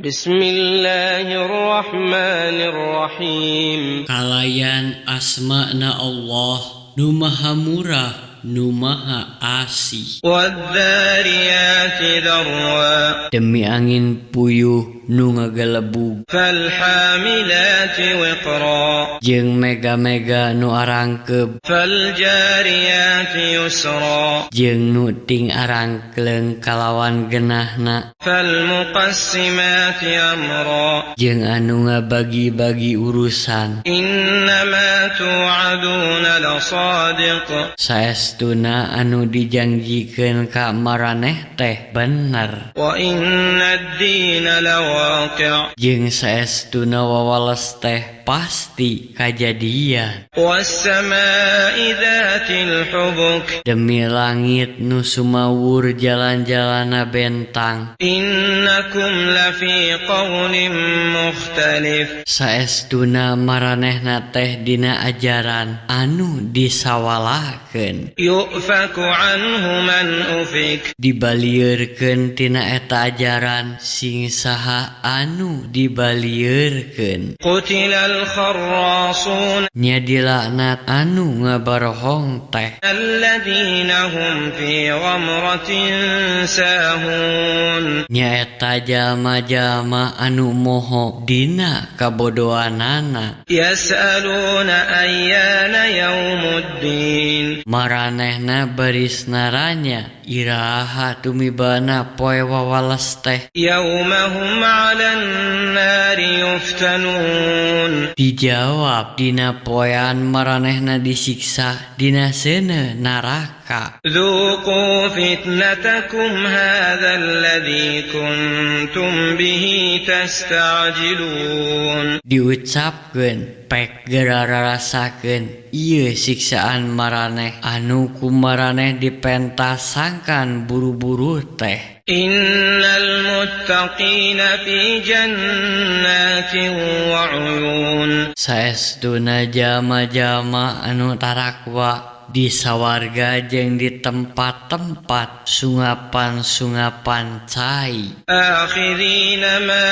بسم الله الرحمن الرحيم. Kalayan asmana Allah nu maha murah, nu maha asih. والذاريات ذروا. Demi angin puyuh nu ngagelebug. فالحاملات وقرا. Jeung mega-mega nu arangkeb. فالجاريات يسرا. Jeung nu ting arangkleung kalawan genahna. فالمقسمات أمرا. Jeung anu ngabagi-bagi urusan. إنما توعدون لصادق. Saestuna anu dijangjikeun ka maraneh teh bener. وإن الدين لواقع. Jeung saestuna wawales teh pasti kajadian. والسماء ذات الحبك. Demi langit nu sumawur jalan-jalana bentang. إنكم لفي قول مختلف. Saestuna maranehna teh dina ajaran anu disawalakeun. يؤفك عنه من أفك. Dibalieurkeun tina eta ajaran sing saha anu dibalieurkeun. قتل الخراصون. Nya dilaknat anu ngabarohong teh. الذين هم في غمرة ساهون. Nyaeta jalma-jalma anu moho dina kabodohanana. يسألون أيان يوم الدين. Maranehna baris naranya, iraha tumibana poe wawales teh? يوم هم على النار يفتنون. Dijawab, dina poean maranehna disiksa dina seuneu naraka. ذوقوا فتنتكم هذا الذي كنتم به تستعجلون. Diucapkeun, pek geura rarasakeun ieu siksaan maraneh anu ku maraneh dipentasangkan buru-buru teh. إن المتقين في جنات وعيون. Saestuna jalma-jalma anu tarakwa di sawarga jeung di tempat-tempat sungapan-sungapan cai. آخذين ما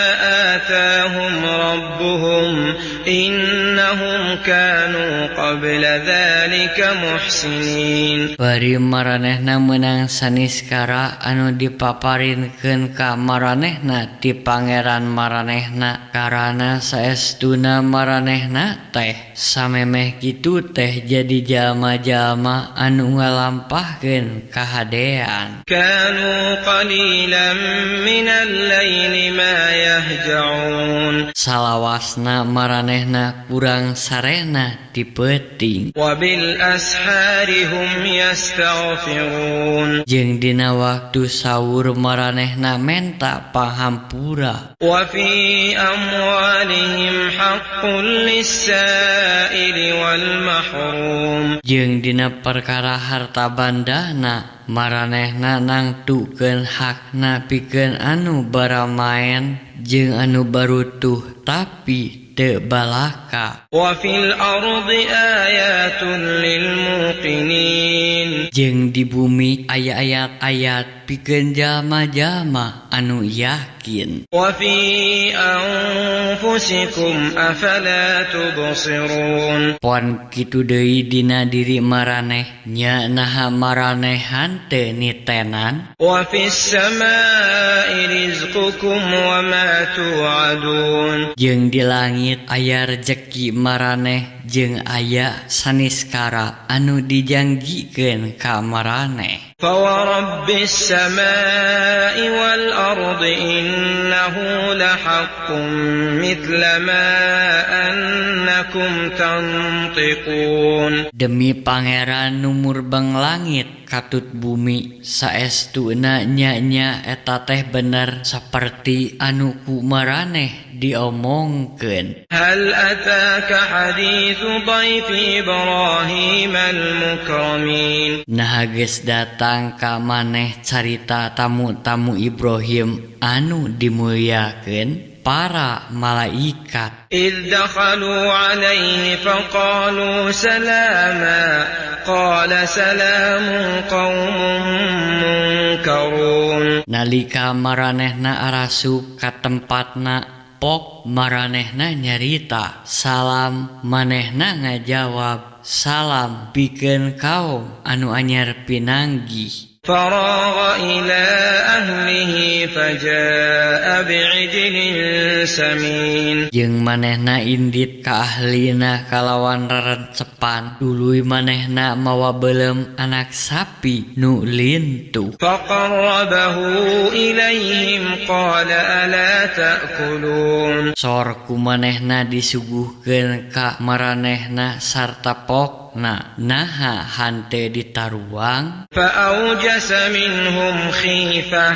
آتاهم ربهم إنهم كانوا قبل ذلك محسنين. Bari maranehna meunang saniskara anu dipaparinkeun ka maranehna ti Pangeran maranehna, karana saestuna maranehna teh samemeh kitu teh jadi jalma-jalma anu ngalampahkeun kahadean. كانوا قليلا من الليل ما يهجعون. Salawasna maranehna kurang sarena di peuting. وبالأسحار هم يستغفرون. Jeung dina waktu sahur maranehna menta panghampura. وفي أموالهم حق للسائل والمحروم. Jeung dina perkara harta bandana maranehna nangtukeun hakna pikeun anu baramaen jeung anu barutuh tapi teu balaka. وفي الأرض آيات للموقنين. Jeung di bumi aya ayat-ayat pikeun jalma-jalma anu yakin. وفي أنفسكم أفلا تبصرون. Pon kitu deui dina diri maraneh, nya naha maraneh henteu nitenan? وفي السماء رزقكم وما توعدون. Jeung di langit aya rejeki maraneh jeung aya saniskara anu dijangjikeun ka maraneh. فورب السماء والأرض إنه لحق مثل ما أنكم تنطقون. Demi Pangeran nu murbeng langit katut bumi, saestuna nya-nya eta teh bener saperti anu ku maraneh diomongkeun. هل أتاك حديث ضيف إبراهيم المكرمين؟ Naha geus datang ka maneh carita tamu-tamu Ibrahim anu dimuliakeun? para malaikat. إذ دخلوا عليه فقالوا سلاما قال سلام قوم منكرون. Nalika maranehna arasup ka tempatna, pok maranehna nyarita, "Salam." Manehna ngajawab, "Salam pikeun kaum anu anyar pinanggih." فراغ إلى أهله فجاء بعجل سمين. Jeung manehna indit ka ahlina kalawan rerencepan, tuluy manehna mawa beuleum anak sapi nu lintuh. فقربه إليهم قال ألا تأكلون. Sor ku manehna disuguhkeun ka maranehna sarta pokna, "Naha hante ditaruang?" فأوجس منهم خيفة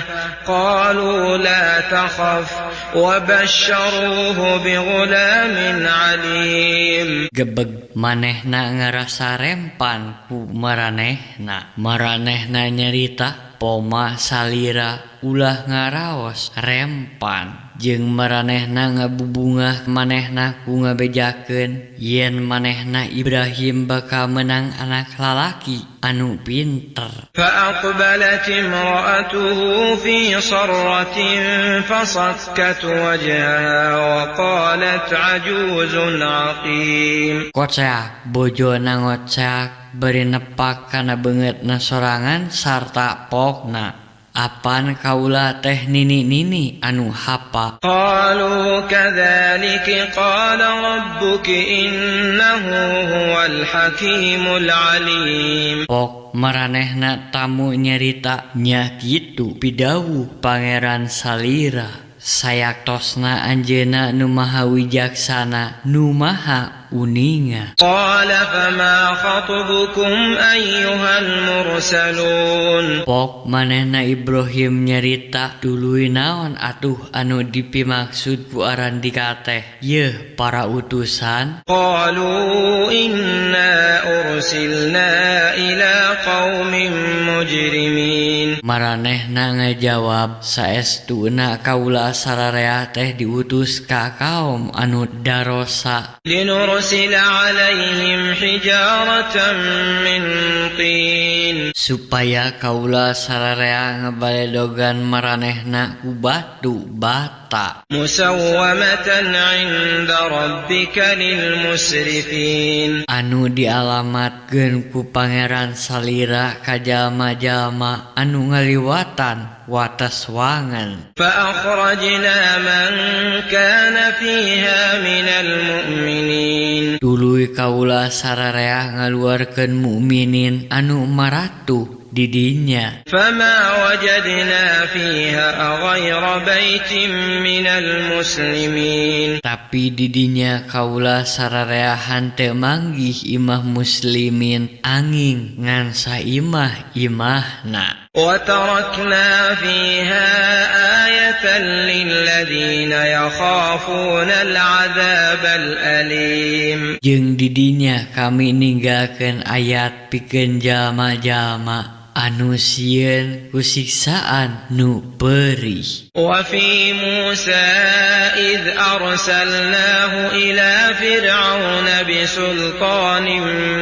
قالوا لا تخف وبشروه بغلام عليم. Gebeg manehna ngarasa rempan ku maranehna. Maranehna nyarita, "Poma salira, ulah ngaraos rempan." Jeung maranehna ngabubungah manehna ku ngabejakeun yen manehna Ibrahim bakal menang anak lalaki anu pinter. فأقبلت امرأته في صرة فصكت وجهها وقالت عجوز عقيم. Koceak bojona ngoceak bari nepak kana beungeutna sorangan sarta pokna, "Apan kaula teh nini-nini anu hapa?" قالوا كذلك قال ربك إنه هو الحكيم العليم. Pok maranehna tamu nyarita, "Nya kitu pidawuh Pangeran salira, sayaktosna Anjeunna nu maha wijaksana, nu maha uninga." قال فما خطبكم أيها المرسلون. Pok manehna Ibrahim nyarita, "Tuluy naon atuh anu dipimaksud ku arandika teh, yeuh para utusan?" قالوا إنا أرسلنا إلى قوم مجرمين. Maranehna ngajawab, "Saestuna kaula sararea teh diutus ka kaum anu darosa." لنرسل عليهم حجارة من طين. Supaya kaula sararea ngabaledogan maranehna ku batu bata. مسومة عند ربك للمسرفين. Anu dialamatkeun ku Pangeran salira ka jalma-jalma anu ngaliwatan wates wangen. فأخرجنا من كان فيها من المؤمنين. Tuluy kaula sararea ngaluarkeun mukminin anu maratuh di dinya. فما وجدنا فيها غير بيت من المسلمين. Tapi di dinya kaula sararea henteu manggih imah muslimin anging ngan saimah imahna. وتركنا فيها آية للذين يخافون العذاب الأليم. Jeung di dinya kami ninggalkeun ayat pikeun jalma-jalma anu sieun ku siksaan nu perih. وفي موسى إذ أرسلناه إلى فرعون بسلطان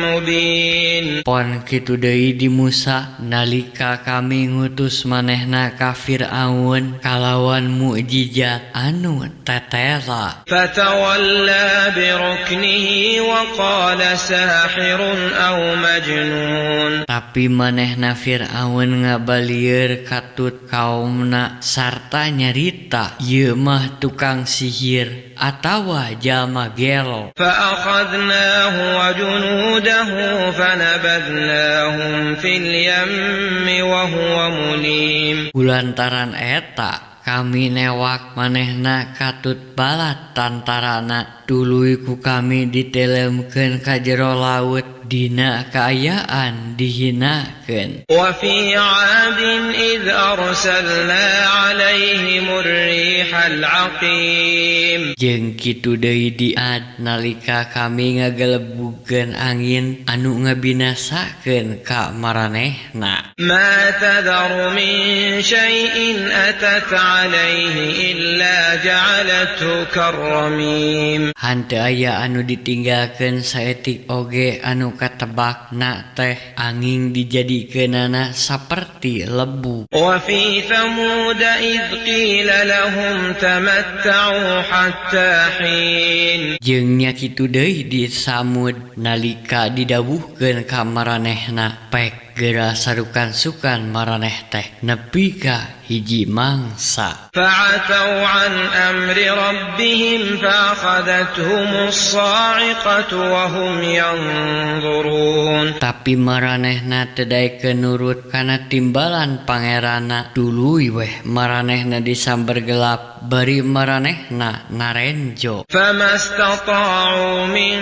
مبين. Pon kitu deui di Musa nalika kami ngutus manehna ka Fir'aun kalawan mukjizat anu tetela. فتولى بركنه وقال ساحر أو مجنون. Tapi manehna Fir'aun ngabalieur katut kaumna sarta nyarita, "Ieu mah tukang sihir atawa jalma gelo." فأخذناه وجنوده فنبذناهم في اليم وهو مليم. Kulantaran eta kami newak manehna katut balat tantarana, tuluy ku kami diteleumkeun ka jero laut. dina kaayaan dihinakeun. وفي عاد إذ أرسلنا عليهم الريح العقيم. Jeung kitu deui di Ad nalika kami ngagelebugkeun angin anu ngabinasakeun ka maranehna. ما تذر من شيء أتت عليه إلا جعلته كالرميم. Henteu aya anu ditinggalkeun saetik oge anu katebakna teh angin dijadikeunana saperti lebu. وفي ثمود إذ قيل لهم تمتعوا حتى حين. Jeung nya kitu deui di Samud nalika didawuhkeun ka maranehna, pek geura sarukan-sukan maraneh teh nepi ka hiji mangsa. فعتوا عن أمر ربهم فأخذتهم الصاعقة وهم ينظرون. Tapi maranehna teu daekeun nurut kana timbalan pangeranna, tuluy weh maranehna disamber gelap bari maranehna narenjo. فما استطاعوا من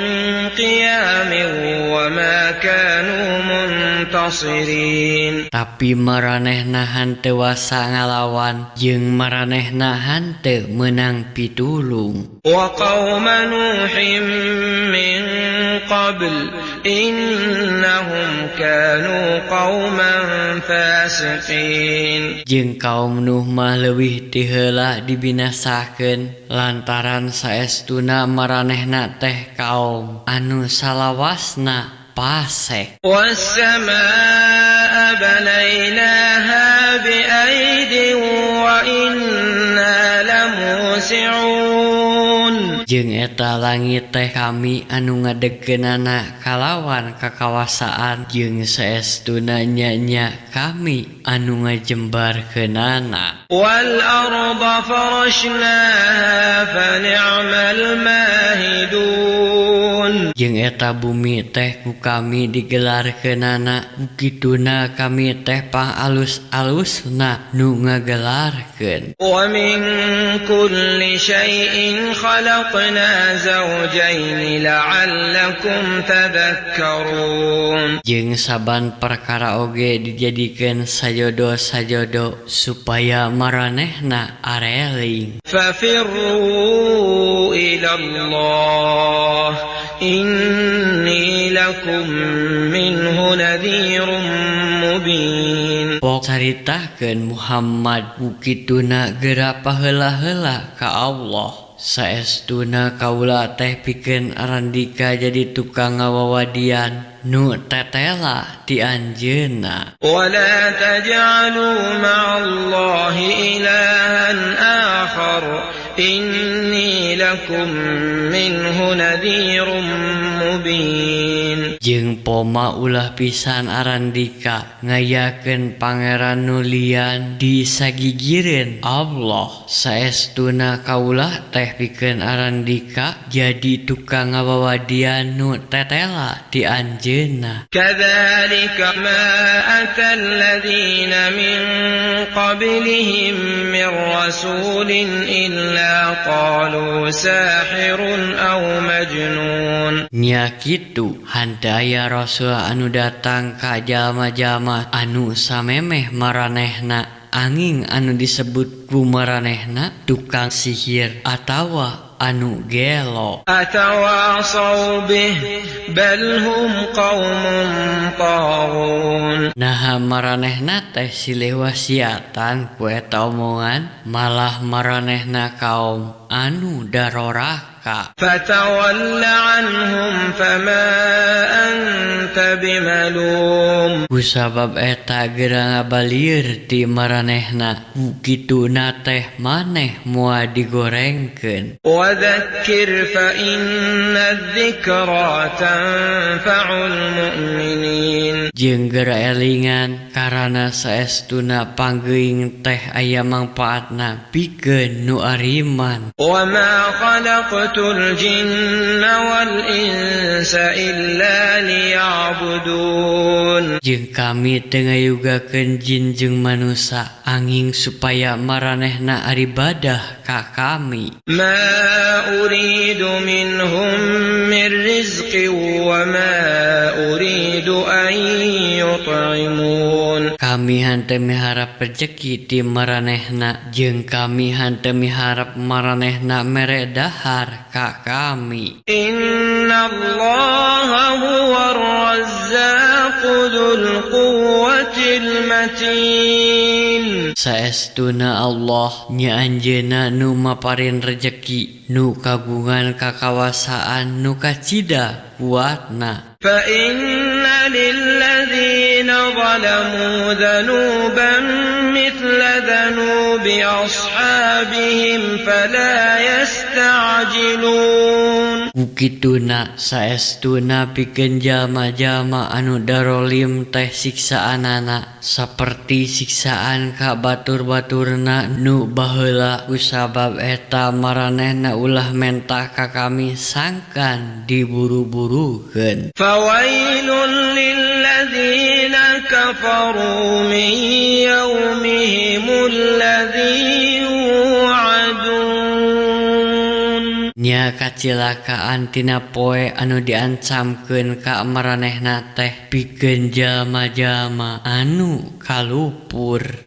قيام وما كانوا منتصرين. Tapi maranehna henteu wasa ngalawan jeung maranehna henteu meunang pitulung. وقوم نوح من قبل إنهم كانوا قوما فاسقين. Jeung kaum Nuh mah leuwih ti heula dibinasakeun lantaran saestuna maranehna teh kaum anu salawasna pasek. والسماء بنيناها بأيد وإنا لموسعون. Jeung eta langit teh kami anu ngadegkeunana kalawan kakawasaan jeung saestuna nya-nya kami anu ngajembarkeunana. والأرض فرشناها فنعم الماهدون. Jeung eta bumi teh ku kami digelarkeunana, kituna kami teh pang alus-alusna nu ngagelarkeun. ومن كل شيء خلقنا زوجين لعلكم تذكرون. Jeung saban perkara oge dijadikeun sajodo-sajodo supaya maranehna areling. ففروا إلى الله إني لكم منه نذير مبين. Pok caritakeun Muhammad kukituna geura paheula-heula ka Allah. Saestuna kaula teh pikeun arandika jadi tukang ngawawadian nu tetela ti anjeunna. ولا تجعلوا مع الله إلها آخر إني لكم منه نذير مبين. Jeung poma ulah pisan arandika ngayakeun pangeran nu lian di sagigireun Allah. Saestuna kaula teh pikeun arandika jadi tukang ngawawadian nu tetela ti anjeunna. كذلك ما أتى الذين من قبلهم من رسول إلا قالوا ساحر أو مجنون. Nya kitu henteu aya rasul anu datang ka jalma-jalma anu samemeh maranehna angin anu disebut ku maranehna tukang sihir atawa anu gelo. أتواصوا به بل هم قوم طاغون. Naha maranehna teh silih wasiatan ku eta omongan, malah maranehna kaum anu daroraka. فتول عنهم فما أنت بملوم. Kusabab eta geura ngabalieur ti maranehna, ku kituna teh maneh moal digorengkeun. وذكر فإن الذكرى تنفع المؤمنين. Jeung geura elingan karana saestuna panggeuing teh aya mangpaatna pikeun nu ariman. وما خلقت الجن والإنس إلا ليعبدون. Jeung kami teu ngayugakeun jin jeung manusa angin supaya maranehna aribadah ka kami. ما أريد منهم من رزق وما أريد أن يطعمون. Kami henteu miharap rejeki ti maranehna jeung kami henteu miharap maranehna mere dahar ka kami. إن الله هو الرزاق ذو القوة المتين. Saestuna Allah nya Anjeunna nu maparin rejeki, nu kagungan kakawasaan nu kacida kuatna. فإن للذين ظلموا ذنوبا مثل ذنوب أصحابهم فلا يستعجلون. Ku kituna saestuna pikeun jalma-jalma anu darolim teh siksaanana saperti siksaan ka batur-baturna nu baheula. Kusabab eta maranehna ulah menta ka kami sangkan diburu-burukeun. فويل للذين كفروا من يومهم الذي يوعدون. Nya kacilakaan tina poe anu diancamkeun ka maranehna teh pikeun jalma-jalma anu kalupur.